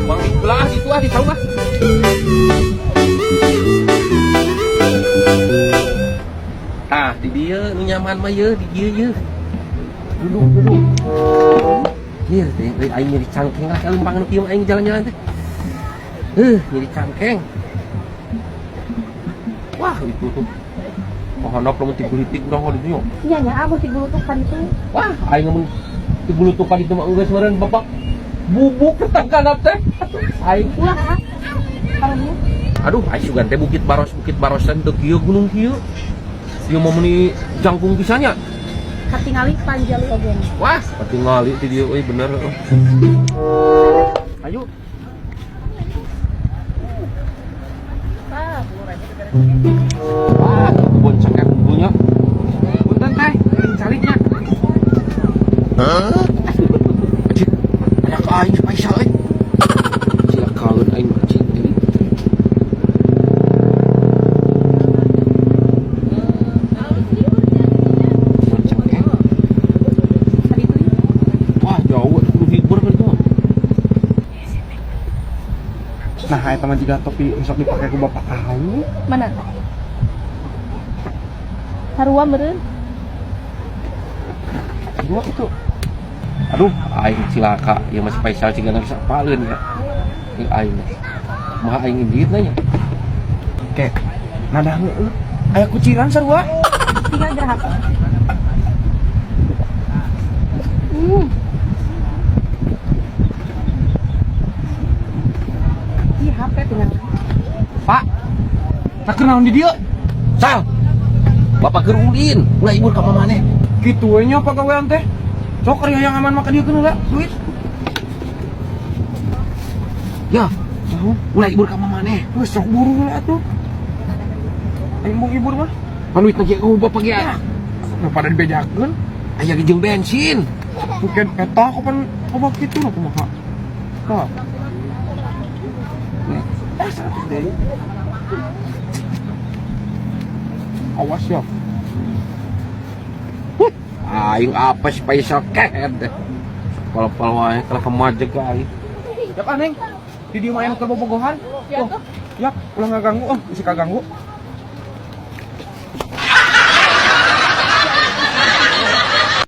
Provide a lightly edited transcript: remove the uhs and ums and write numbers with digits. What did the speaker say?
Bang belah itu ah di saung ah. Tah, di dieu nu nyaman mah ye, di dieu ye. Duduk, duduk. Ieu teh euy aing nyeri cangkeng lah kalempang nu kieu mah aing jalan-jalan teh. Nyeri cangkeng. Wah, itu tuh. Pohonok lamun tiguritik urang di dieu. Nya nya abah tigulutuk kan itu. Wah, aing mun tigulutukan itu mah geus meureun bapak bubuk tangkanap teh. Atuh, aing Ulah ah. Karunya. Aduh, aing sugan teh Bukit Baros, Bukit Barosan teu kieu gunung kieu. Ieu mah meuni jangkung pisan nya. Katingali panjalu oge. Wah, katingali ti dieu euy bener. Ayo. Wah, kebun cengkeh unggulnya. Punten teh, caliknya. Hah? Anjir, ada ka aing spesial euy. Cilakaeun aing anjing deui. Kebun cengkeh. Tadi itu. Wah, jauh atuh kudu hibur kan itu mah. Nah, eta mah jiga topi besok dipake ku bapak kamu. Mana? Sarua meureun. Dua itu. Aduh, aing cilaka, ieu mah spesial cigana bisa apaleun ya. Ieu aing. Kumaha aing indit nya? Oke. Nada heueuh. Aya kuciran sarua. Tinggal gerah apa? Ih, HP tinggal. Pak. Tak naon di dieu? Sal. Bapak keur ulin, ulah ibur ka mamaneh. Kitu we nya pagawean teh. Sok ari hayang aman maka dieu heula duit. Ya, Naon? ulah ibur ka mamaneh. Geus sok buru heula atuh. Aing mau ibur mah. Pan duitna ge eueuh bapak ge. Nu pada dibejakeun. Aya ge jeung bensin. Bukan eta kapan obat kitu nu kumaha. Tah. Nih, 100 deui. Awas ya. Aing apa spesial kehed deh. Pal-pal wae kalah kemajeg ka aing. Yap aneng. Di dieu mah aya nu keur bobogohan. Ya Oh, tuh. yap, ulah ngaganggu, oh, bisi kaganggu.